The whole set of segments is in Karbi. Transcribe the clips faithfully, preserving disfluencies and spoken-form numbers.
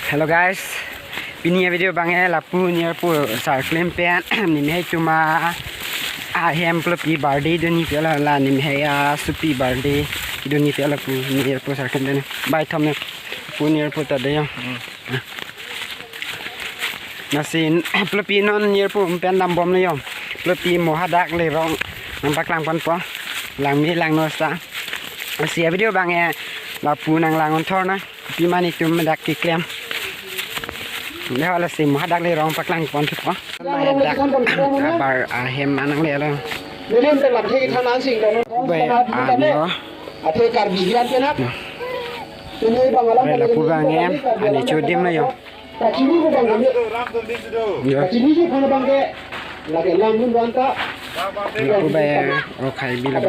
Hello guys, pini avideo abang ke lapu Nirpur Circle pen nimehai atum ahem Plopi birthday dun-i pi lo, la nimehai asopi birthday dun-i pi lo pu Nirpur Circle pen. Bai thom ne pu Nirpur ta de yo. Hmm. Lasi Plopi non Nirpur pen dambom lo yo. Plopi mo hadak lerong nangpaklang ponpo. Langme langno sa. Lasi avideo abang ke lapu nanglang-un thor na. Pima netum dak keklem. Dak lasi mo hadak lerong paklang pon thupo. Dak abar ahem anang le lo. Bai amlo. Athe Karbi Hian pen hak. Bai lapu abang ke ani chodim lo yo. Yo. Lapu bai o khai bi lo.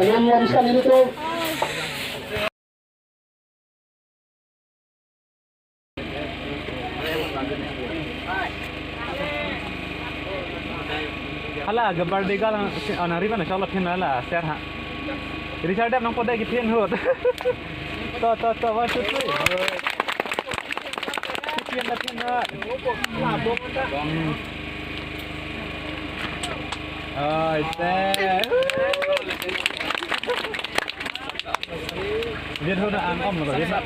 Hala, gabar dega lang, ah, nang riban na shala phin hala, share ha. Richard Depp nangpo de kiphin hut. To, to, to, one, two, three. Kiphin na phin hut. Hmm. Oh, ite. Vet ho na an om lo, vet na.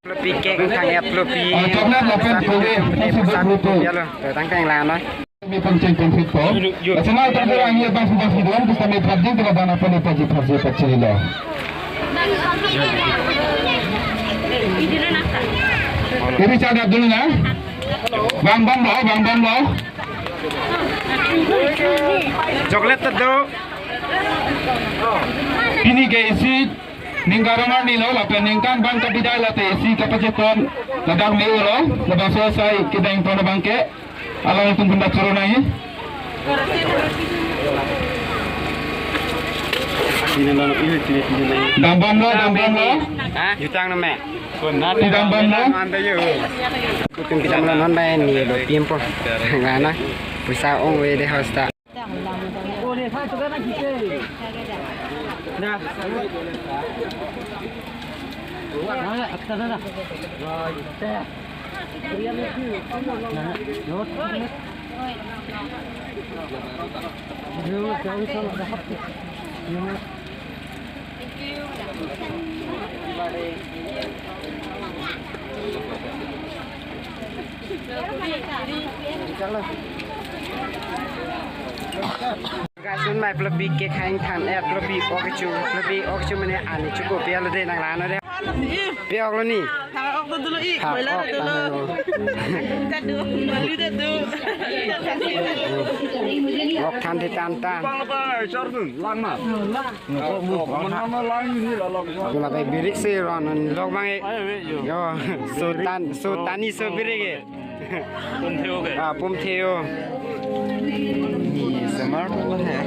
Plopi cake thang ya, Plopi. Ah, chocolate lapen kue, kue, kue, kue. Ya lo, tang tang lang noi. Kami pangcheng pangsit po. Asana tak ada yang ia bangsi bangsi doang, kita main prajin, kita dana pun ipa ji pangsit pangsit lo. Ini cadar dulu na. Bang bang lo, bang bang lo. Chocolate ta do. Pini ke isi ningkan arni lo, lapen ningkan bang kabidai late isi kapacheton ladak me-o lo, labangso asai kedeng pon abang ke, alangtum pun dak choro nai. Dambom lo, dambom lo. Ha? Jutang na me. Ti dambom lo. Ante yo. Kutum kita melo non bai ni lo pimpo. Ngana. Pusa ong we de hosta. Guys, non mai Plopi cake hang than, eh, Plopi ok chu, Plopi ok chu mane ani chuko pe alo de nang lano de. Pe ok lo ni. Tha ok to dulu i, tha boiler ok dulu. Tadu, malu tadu. Ok than de tan tan. Bang bang, chor dun, lang ma. Gula bai birik si ron lok bang e. Yo, so tan, so tani so birik e. Pum theo ke? Ah, pum theo. Ni samar ko hai.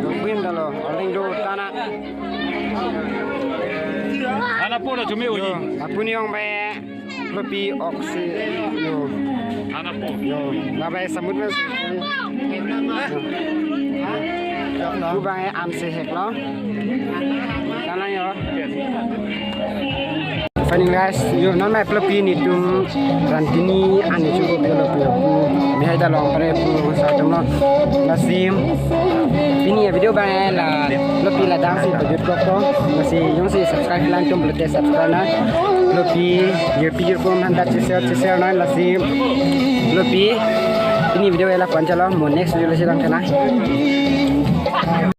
Pum dalo, aling do tana. Ana pura chumi oji. Yo, apuni ong bai. Plopi ok si yo. Anak po. Yo, labai samut mas. Kubang e am si hek lo. Nana yo. Funny guys, yo non mai Plopi netum rantini ani chuko pe lo pu. Mehai ta long pare pu sa tum lo. Lasi pini avideo abang e la Plopi ladak si pajut kok to. Lasi jongsi subscribe lang tum pulote subscribe na. Plopi jirpi jirpo aphan ta share share na lasi. Plopi pini avideo e la-an chalo, mo next video lasi lang thana.